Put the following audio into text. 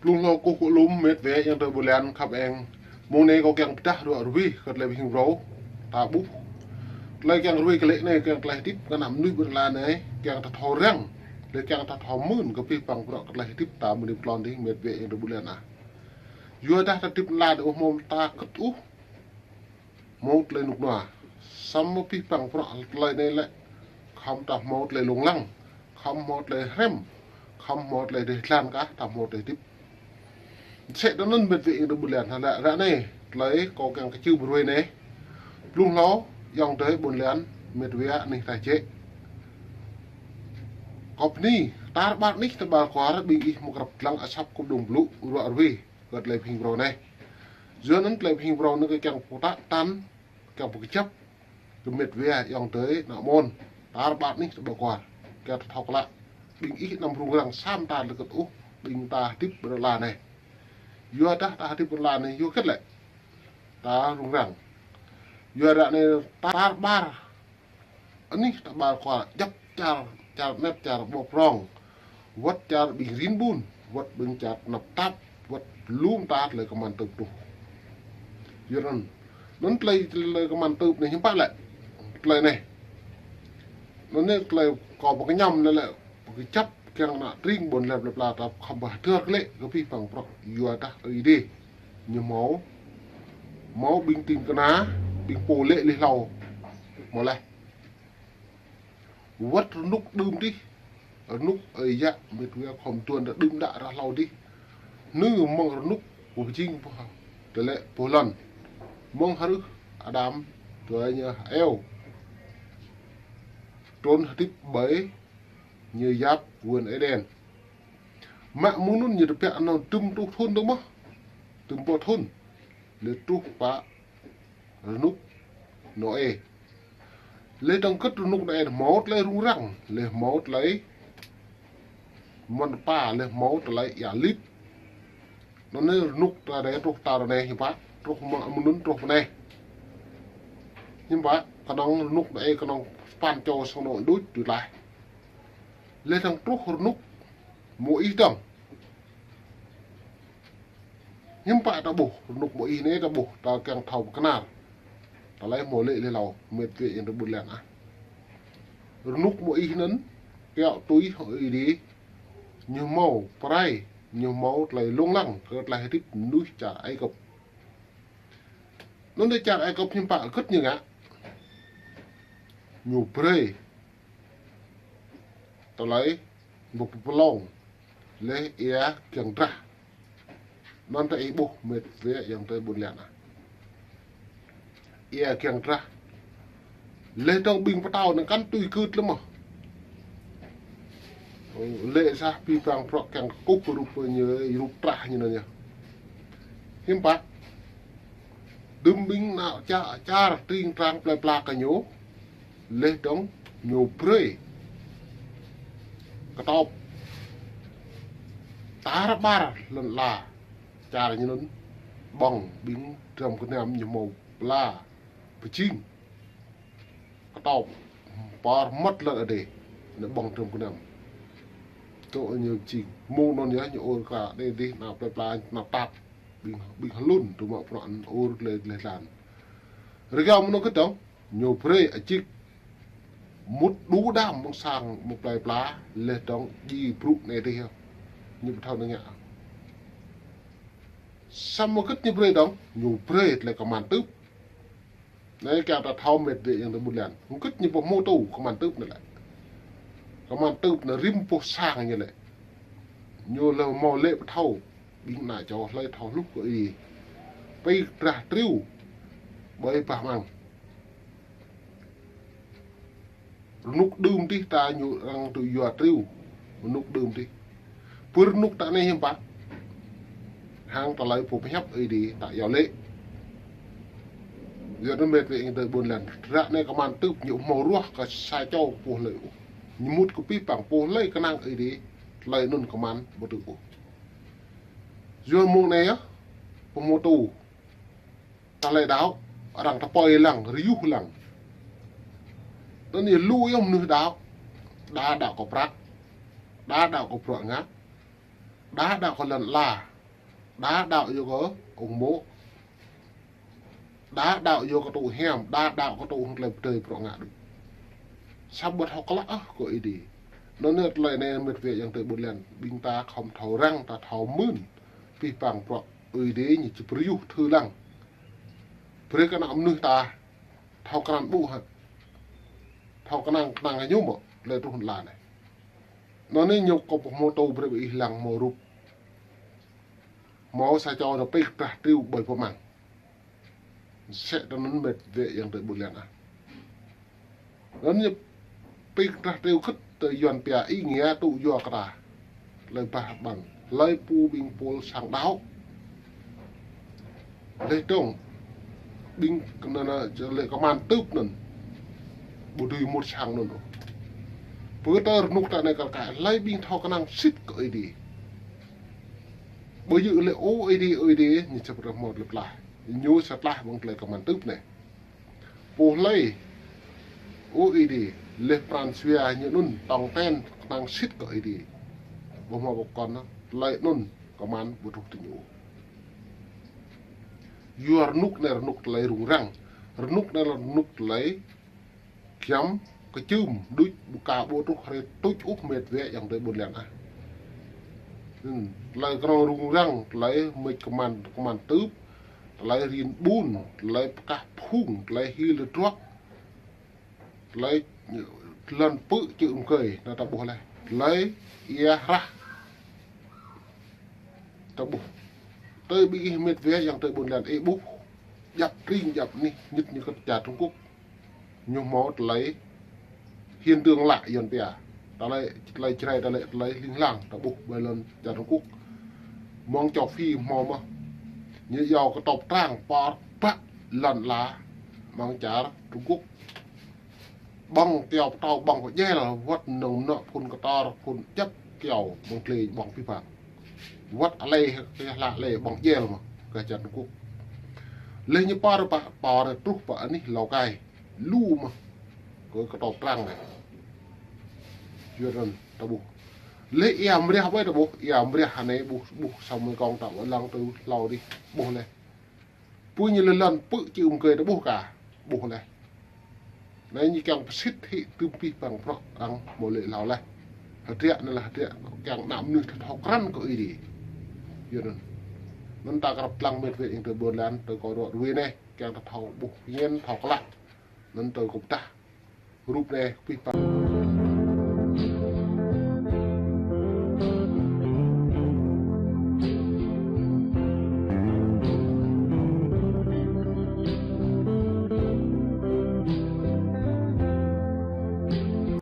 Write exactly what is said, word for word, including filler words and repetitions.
Blung hlâo kơkuh kơ lŏm met wa ayŏng adơi ƀôn lan khăp eng. Mông anai kâo kiăng pơdah ruă rơwih kơ tơlơi pơhing phrâo ta ƀuh. Tơlơi kiăng rơwih kơ lĕ anai kiăng tơlơi hơdip kơ ană mơnuih ƀơi lŏn anai, kiăng ta thâo răng, lĕ kiăng ta thâo mưn kơ pih păng prăk kơ tơlơi hơdip ta mơ̆ng anai pơ tlôn dih met wa ayŏng adơi ƀôn lan ah. Yua dah ta hơdip lŏn anai ƀu hmâo ta kơt ôh, hmâo tơlơi rơnŭk rơnua. Samơ̆ pih păng prăk tơlơi anai lĕ, khŏm ta hmâo tơlơi lông lăng, khŏm hmâo tơlơi hrăm, khŏm hmâo tơlơi dêh dlan kah, ta hmâo tơlơi hơdip. Sĕ tơ anŭn met wa ayŏng adơi ƀôn lan, hă lĕ ră anai, tơlơi kâo kiăng kơ čih brơi anai. Blung hlâo, ayŏng adơi ƀôn lan, met wa anih ta jĕ. Kâo bơni, tar ƀar anih ta ƀar kwar, ƀing ih mơ̆ng krăp lăng asăp kŭp dơ̆ng blŭ, ruă rơwih kơ tơlơi pơhing phrâo anai. Yua anŭn tơlơi pơhing phrâo anai kâo kiăng pơtă tăn, kiăng pơkơjăp kơ met wa ayŏng adơi ană mơnuih tar ƀar anih ta ƀar kwar. Kiăng ta thâo klă. Ƀing ih anăm rŭng răng sa mơta lĕ kơt ôh, ƀing ta hơdip ƀơi lŏn anai. Yua dah ta hơdip ƀơi lŏn anai, yua hơget lĕ ta rŭng răng. Yua ră anai tar ƀar anih ta ƀar kwar djŏp čar, čar anet, čar ƀơi prŏng. Wơ̆t čar ƀing rin ƀun, wơ̆t ƀing čar tơnap tap, wơ̆t lŏm ta tơlơi kơman tưp truh. Yua anŭn, anŭn tơlơi, tơlơi kơman tưp anai hiư̆m pă lĕ. Tơlơi anai. Anŭn anai tơlơi kâo pơkơñăm anai lĕ, pơkơjăp kiăng ană tring ƀôn lan plơi pla ta khŏm pơhơdơr kơ lĕ kơ pih păng prăk yua dah Ơi Adai ñu hmâo, hmâo ƀing tĭng kơna, ƀing pô lĕ lih hlâo. Hmâo laih. Wơ̆t rơnŭk đưm dih, rơnŭk ơi yă met wa khŏm tuan ta đưm đă ră hlâo dih. Nư mơ̆ng rơnŭk pơjing pơh-, tơlĕ pơh lŏn. Mơ̆ng hrưh Adam, tui ñu Êwa. Trŭn hơdip ƀơi ñu yap vườn Êđen. Mă mơ̆ng anŭn ñu tơbiă anŭn tơm truh thŭn dơ̆ng mơ̆. Tơm pô thŭn. Lĕ truh pă rơnŭk Nôê. Lĕ dơ̆ng kơ̆t rơnŭk Nôê hmâo tơlơi rŭng răng, lĕ hmâo tơlơi mơ̆n pă, lĕ hmâo tơlơi ia lit. Anŭn anai rơnŭk ta đe truh ta ră anai hiư̆m pă, truh mă mơ̆ng anŭn truh pơ anai. Hiư̆m pă, kơnơ̆ng rơnŭk Nôê kơnơ̆ng păn čô sang anŏ đôč tui tlaih. Lĕ dơ̆ng truh rơnŭk Môis dơ̆ng. Hiư̆m pă ta ƀuh, rơnŭk Môis anai ta ƀuh, ta kiăng thâo pơkơnar. Tơlơi hmâo lĕ lih hlâo, met wa ayŏng adơi ƀôn lan ah. Rơnŭk Môis anŭn, kiaŏ tui Ơi Adai, ñu hmâo pơrai, ñu hmâo tơlơi lông lăng, kơ tơlơi hơdip mơnuih čar Ai Cập. Anŭn dêh čar Ai Cập hiư̆m pă kơ̆t ñu ngă. Ñu brơi tơlơi ƀu pơplông, lĕ ia kiăng drah. Anŭn ta ih ƀuh met wa ayŏng adơi ƀôn lan ah. Ia kiăng drah. Lĕ dơ̆ng ƀing pơtao anŭn kăn tui kơ̆t lĕ mơ̆. Lĕ sah pih păng prăk kiăng kơkuh kơ rup ñu, rup trah ñu anŭn yơh. Hiư̆m pă. Đưm ƀing ană čar, čar tring trang plơi pla kơ ñu. Lĕ dơ̆ng ñu brơi kơtŏp tar ƀar lŏn ala čar ñu anŭn ƀơ̆ng ƀing dram gơnam ñu hmâo pla pơjing. Kơtŏp pơr mơ̆t lŏn adai anai ƀơ̆ng dram gơnam. Tŏ ñu pơjing. Mơ̆ng anŭn yơh ñu ur kơ anai dih ană plơi pla tơnap tap. Ƀing, ƀing hlŭn tŭ mă prăk anŭn ur lĕ lĕ lan. Rơgao mơ̆ng anŭn kơt dơ̆ng, ñu brơi ajik mŭt đu đam mơ̆ng sang mơ̆ng plơi pla, lĕ dơ̆ng ji brŭ anai dih yơh. Ñu ƀu thâo anai ngă. Samơ̆ kơt ñu brơi dơ̆ng, ñu brơi tơlơi kơman tưp. Anai kiăng ta thâo met wa ayŏng adơi ƀôn lan. Mơ̆ng kơt ñu pơhmutu kơman tưp anai lĕ. Kơman tưp anai rĭm boh sang ñu lĕ. Ñu lĕ hmâo lĕ pơthâo. Ƀing ană čô hlơi thâo hluh kơ ih. Pơih drah triu. Ƀơi bah amăng. Rơnŭk đưm dih ta ñu arăng tŭ yua triu. Rơnŭk đưm dih. Pơ rơnŭk ta anai hiư̆m pă. Hăng tơlơi pơhiăp Ơi Adai ta iâu laĭ. Yua anŭn met wa ayŏng adơi ƀôn lan. Ră anai kơman tưp ñu hmâo ruah kơ sa čô pô hlơi ôh. Ñu mŭt kơ pih păng pô hlơi kơnang Ơi Adai. Tơlơi anŭn kơman ƀu tŭ ôh. Yua mơ̆ng anai yơh. Pơhmutu. Tơlơi đaŏ, arăng tơpơi lăng, rơyuh lăng. Anŭn yơh lu yơh mơnuih đaŏ. Đa đaŏ kơ prăk. Đa đaŏ kơ bruă ngă. Đa đaŏ kơ lŏn ala. Đa đaŏ yua kơ ung mô̆. Đa đaŏ yua kơ tŭ hiam, đa đaŏ kơ tŭ hăng tơlơi pơdơi prŏ ngă đôč. Samơ̆ ƀu thâo klă ôh kơ Ơi Adai. Anŭn yơh tơlơi anai mĕt wa ayŏng adơi ƀôn lan, ƀing ta khŏm thâo răng, ta thâo mưn. Pih pang prŏ Ơi Adai ñu či pơrơyuh thâo lăng. Brơi kơ ană mơnuih ta thâo krăn ƀu hă. Thâo kơnang kơnang ñu mơ̆, lĕ truh lăn anai. Anŭn yơh ñu kơ pơhmô tŭ brơi ƀing ih lăng hmâo rup. Hmâo sa čô rơpik trah triu ƀơi pơmăng. Sĕ tơ anŭn mĕt wa ayŏng adơi ƀôn lan ah. Anŭn ñu pik trah triu kơ̆t tơ Yuan pia ý nghĩa tŭ yua kơ ta. Tơlơi bah ƀăng. Tơlơi pô ƀing pôl sang đaŏ. Lĕ tŏng. Ƀing kơnơ̆ng lĕ kơman tŭp anŭn. Ƀu dưi mŭt sang anŭn ôh. Pơtơ rơnŭk ta anai kar kaĭ. Tơlơi ƀing thâo kơnang sĭt kơ Ơi Adai. Ƀu djơ̆ lĕ ơ Ơi Adai, Ơi Adai, ñu čăp rơmot lĕ plah. Ñu sa plah ƀăng tơlơi kơman tŭp anai. Pô hlơi, ơ Ơi Adai, lĕ pran jua ñu anŭn tong ten kơnang sĭt kơ Ơi Adai. Ƀu hmâo pơkŏn, tơlơi anŭn kơman ƀu truh tơ ñu. Yua rơnŭk anai rơnŭk tơlơi rŭng răng. Rơnŭk anai rơnŭk tơlơi giăm kơčưm đôč ƀu ka ƀu truh hrơi tuč ôh mĕt wa ayŏng adơi ƀôn lan ah. Ư, tơlơi kơnơ̆ng rŭng răng, tơlơi mĕč kơman, kơman tŭp, tơlơi rin ƀun, tơlơi pơkah phung, tơlơi hil tơdruă, tơlơi lŏn pư̆ čư̆ mơgơi, anai ta ƀuh leh. Tơlơi ia hrah. Ta ƀuh. Tơ ƀing ih mĕt wa ayŏng adơi ƀôn lan ih ƀuh. Djăp tring djăp anih, ñit ñu kơ čar Trung Quốc. Ñu hmâo tơlơi hiện tượng lạ Yuan pia. Tơlơi, tơlơi Jrai, tơlơi, tơlơi hling hlang, ta ƀuh ƀơi lŏn čar Trung Quốc. Mơ̆ng châu Phi hmâo mơ̆n. Ñu yua kơ tŏp trang, pơr bă lŏn ala, mơ̆ng čar Trung Quốc. Ƀơ̆ng kyâo pơtâo ƀơ̆ng pơdjel, wơ̆t nơ̆ng mơnŏ phun kơtor, phun djăp kyâo ƀơ̆ng glai ƀơ̆ng pih pang. Wơ̆t alai, kơ hla alai ƀơ̆ng djel mơ̆n, kơ čar Trung Quốc. Leh ñu pơr pă, pơr truh pă anih Lào Cai, lu mơ̆n, kơ, kơ tŏp trang anai. Yua anŭn ta ƀuh. Leh ia mriah ƀai ta ƀuh, ia mriah anai ƀuh, ƀuh samơ̆ kông ta ƀu lăng tơ hlâo dih, ƀuh leh. Pô ñu lĕ lŏn pư̆ čư̆ mơgơi ta ƀuh ka, ƀuh leh. Anai ñu kiăng pơsĭt hĭ tơm pih pang prŏ arăng hmâo lĕ hlâo leh. Hơdră anai lĕ hơdră kiăng ană mơnuih ta thâo krăn kơ Ơi Adai. Yua anŭn. Anŭn ta krăp lăng mĕt wa ayŏng adơi ƀôn lan tơ kơ rŏ rui anai, kiăng ta thâo ƀuh ñen thâo klă. Anŭn tơ kơ pơdah. Rup anai pih pang.